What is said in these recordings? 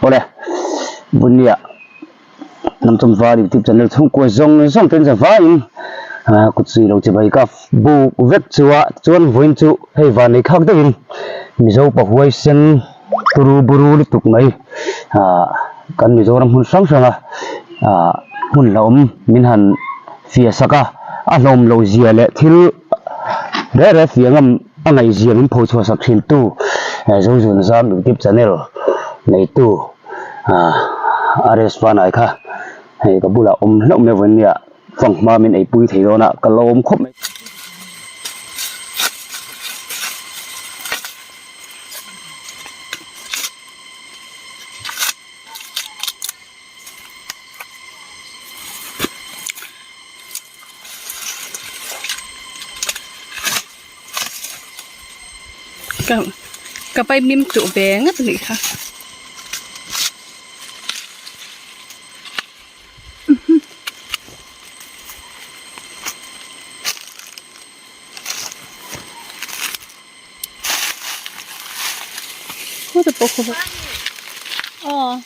Awle Bunia Hnamchawm Val YouTube channel chhungkua zawng zawng ten za vaiin kut zui lo chibai ka buk vek chu a chuan vawiin chu hei van nei khak deuhin Mizo pa huaisen turu buru lutuk mai kan Mizoram hmun hrang hranga hmun hlauhawm min han fiah sak a a hlawm loh zia leh thil reh reh fiah ngam a ngaihzia min pho chhuah sak thin tu Zozun Zam YouTube channel neitu RS Vanai kha hei ka bulah awm hlauh mai vawiin nia fanghma min eipui thei dawn a ka lawm khawp mai. Ka ka pai mim chuh ve ngat a nih kha. Khaw te pawh khaw bawk aw.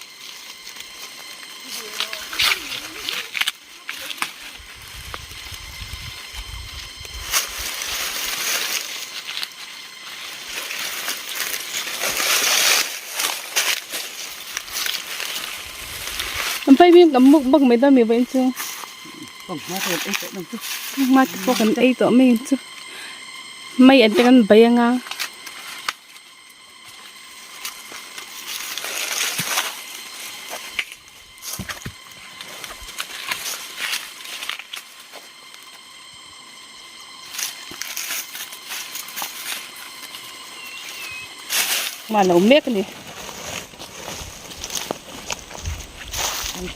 An phei bik an muk bak mai dawn mi vawiin chu hma te pawh kan ei tawh mai ang chu mai an te kan bei anga. Hman a awm mek a ni.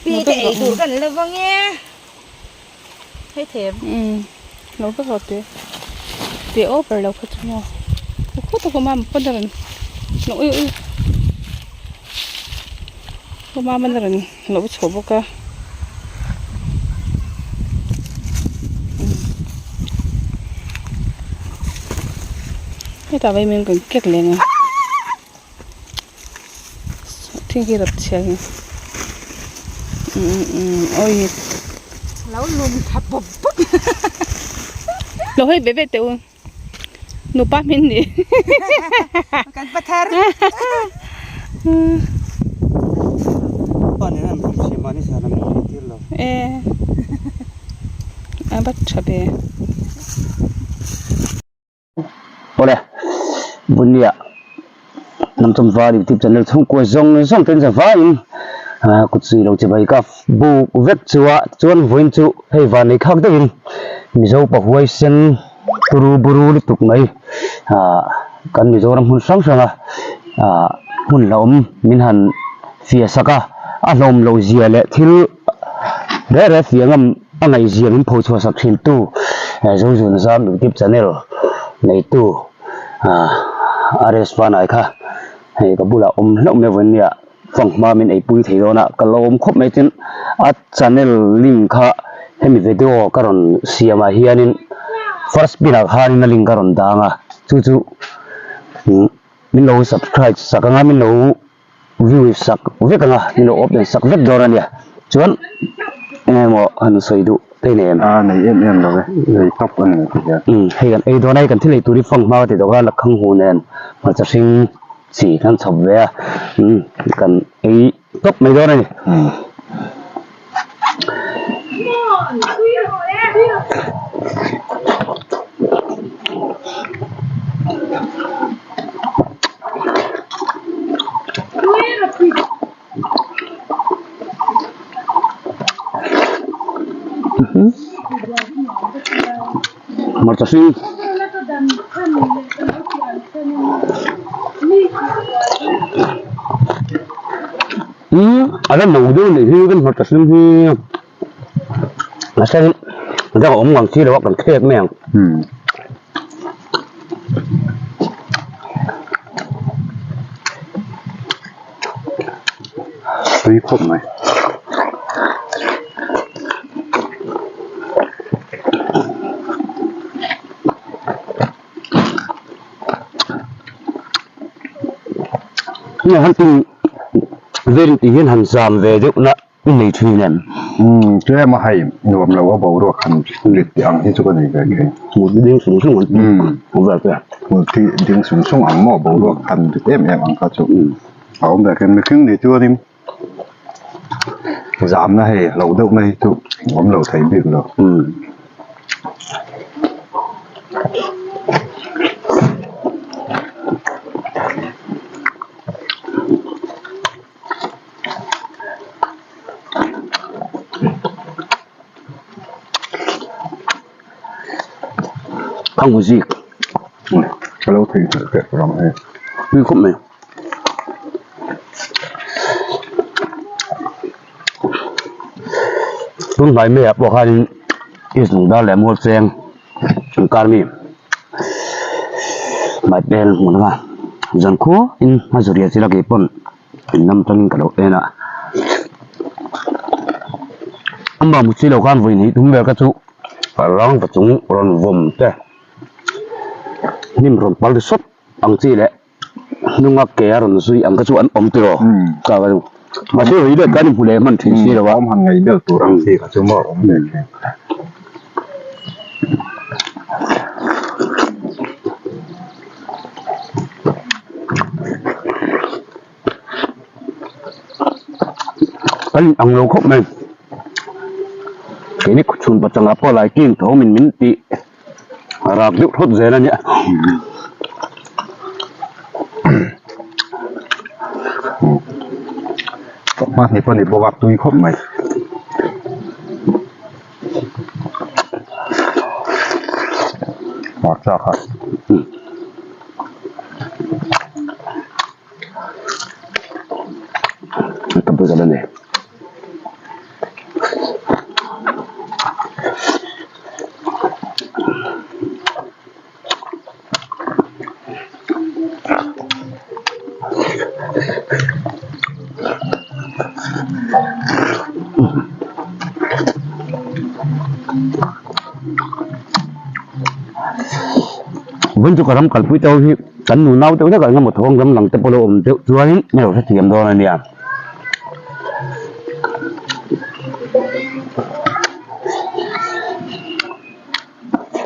Pi te ei tur kan la vang e. Hei them. Um lo vek lo te. Te over lo kha chu maw. Khaw tak awm a pawn a rawn lo ui ui. Khaw mam a rawn lo chho bawk a. Hetah vei min kan kek leng a. Thing hi rap chhia hi awi lo lum tha bawp bawp lo hei ve ve teh u nupa hmin ni kan pathar pa nen an rum siam a ni zan an rum tir lo e a va tha ve. Awle Bunia Hnamchawm Val YouTube channel chhungkua zawng zawng ten za vaiin kut zui lo chibai ka buk vek chu a chuan vawiin chu hei van nei khak deuhin Mizo pa huaisen turu buru lutuk mai kan Mizoram hmun hrang hranga hmun hlauhawm min han fiah sak a a hlawm loh zia leh thil reh reh fiah ngam a ngaihzia min pho chhuah sak thin tu Zozun Zam YouTube channel neitu RS Vanai kha hei ka bulah awm hlauh mai vawiin nia fanghma min eipui thei dawn a ka lawm khawp mai tin a channel link kha hemi video ka rawn siam ah hianin first pin ah khanin a link ka rawn dang a chu chu min lo subscribe sak anga min lo view sak vek anga min lo open sak vek dawn a nia chuan eng emaw han sawi duh te nei em a nei em em lo e nei tawp a ni ti hian umm hei kan ei dawn a hei kan thil ei tur hi fang hma ka ti tawh kha lakhang hu nen hmarcha hring chi kan chhawp ve a umm kan ei tawp mai dawn a ni. Hmarcha hring Umm a la no deuh anih hi kan hmarcha hring hi mahse dang a awm ngang si lo a kan thlek mai ang. Tui khawp mai. Heng han tin. Veng tih hian han zam ve deuh na i nei thin em? Umm tlem a hei nuam lo a boruak han rit tih ang hi chu ka nei ve thei. Hmul hi ding sung sung an ti vel te. Hmul hi ding sung sung ang maw boruak han rit em em ang kha chu a awm ve khin mihring nih chuanin zamna hei lo deuh na hi chu awm lo thei bik lo. Ka hmu zik. Ka lo theih hneh teh ram hei. Tui khawp mai. Tun hnai maiah pawh khanin East Lungdar leh Mualcheng inkar mi Maipel hmun anga zankhua in a zuriah chila kei pawn in lam tangin ka lo en a. Amah hmu si lo khan vawi hnih tum vel kha chu rangva chung rawn vawm te hnim rawn pal ri sawt ang chi leh hnunga ke a rawn zui ang kha chu an awm tiraw ka ka chu mahse ri leh kan inhmu leh hman thin si lo a. Awm han ngei ber tur ang chi kha chu maw awm ve thin. Kan in ang lo khawp mai keini chhun pachangah pawh lai king thawmin min tih rak deuh thawt zel a nia. Hmahni pawh ni bawk a tui khawp mai. Hmarcha kha. Ka buzal a ni. Vawiin chu ka ram kalpui te ho hi kan nu nau deuh deuh ah engemaw thawng ram lang te pawh lo awm deuh chuanin a lo hrethiam dawn a nia.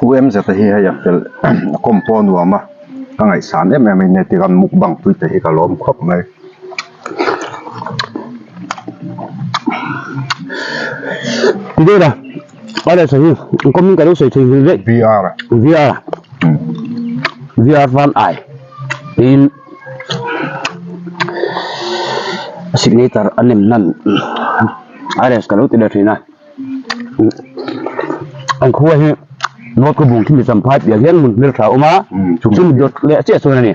UMZ hi hei a fel a kawm pawh a nuam a ka ngaihsan em em a ni tikhan mukbang pui te hi ka lawm khawp mai. Ti deuh la a leh sawi hi kawmin ka lo sawi thei nghilh daih VR VR VR van ai tiin signature a nem hnan RS ka lo ti leh thin a. An khua hi North Khawbung thimi champhai piah hian hmun hmel tha a awm a, chumi dawt leh chiah chuan a ni.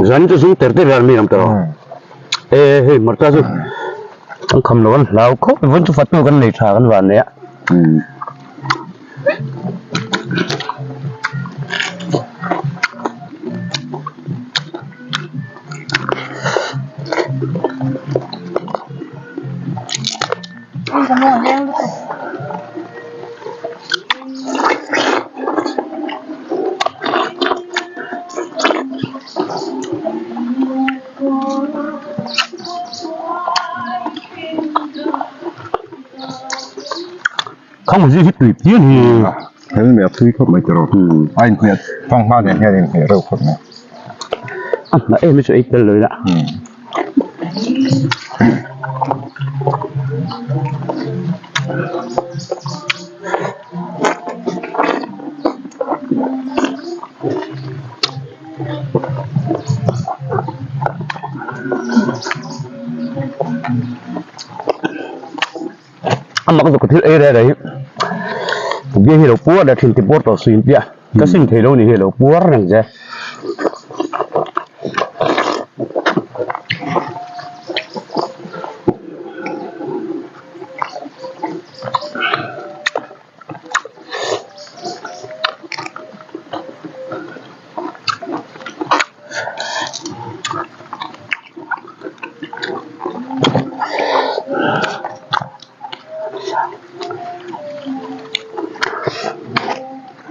Zan chu zung ter ter hian mi ang tawh e hei hmarcha chu kan kham lo an hlau khawp mai vawiin chu fatu kan nei tha kan van nei a. Khang hi hi tui phian hi. Hel mai a tui khawp mai tiraw. A inhmeh fanghma nen hian a inhmeh reuh khawp mai. A hnah em hi chu ei tel lo ila. Amah ka thil ei reh reh hi bia hi lo puar leh thin ti puar tawh suin tia ka sim thei lo ni hi lo puar reng che.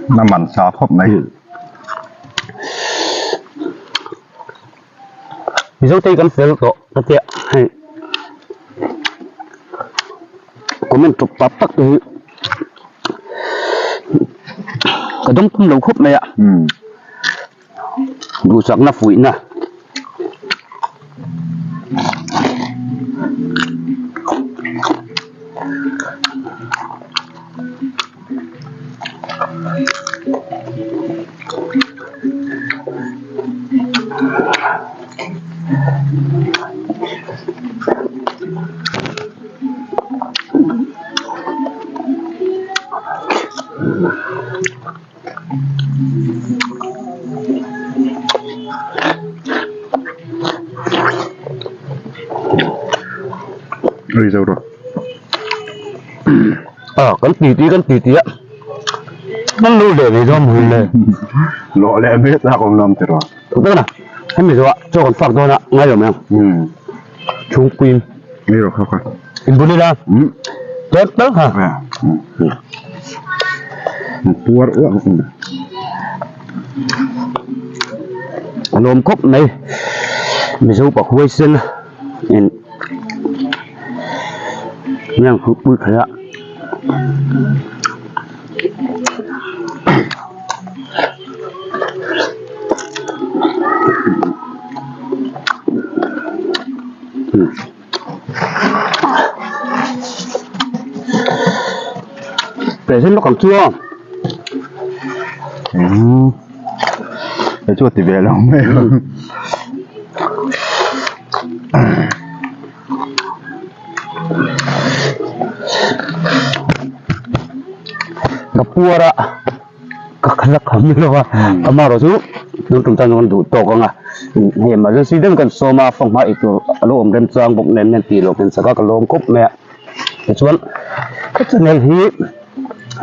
Na man sa khawp mai. Mizo te hi kan fel tawh ka tia hei comment tawp tak tak te hi ka dawng tum lo khawp mai a duhsakna fuihna. A kan ti ti kan ti ti a kan lu leh ve zawm hul le Lawh leh mek lak awm lam tiraw. Tuk tak na hemi zawh ah chaw kan fak dawn a ngai awm em chhungpuiin Ei rawh kha kha. Inbun ila tawt tal kha. Puar uah A lawm khawp mai Mizo pa huaisen in miang hruk pui thei a. Present lawk ang chu aw. Umm hei chu a ti ve lo mai a. Ka puar a. Ka khala kham ni lo a, amaherawh chu tun tum tan chuan duh tawk ang a, hei emergency deuh in kan sawm a, fanghma ei tur a lo awm remchang bawk nen nen tih loh kan chak a, ka lawm khawp mai a, tichuan ka channel hi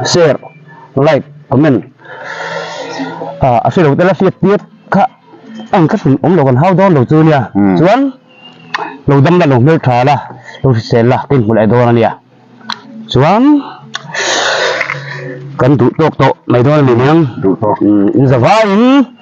share, like, comment ah a hre lo te la hriat tir kha ang kha hrim awm lo kan hau dawn lo chu nia, chuan lo dam la lo hmeltha la, lo hrisel la ka inhmu leh dawn a nia. Chuan kan duh tawk tawh mai dawn a ni aniang. Duh tawk. In zavaiin.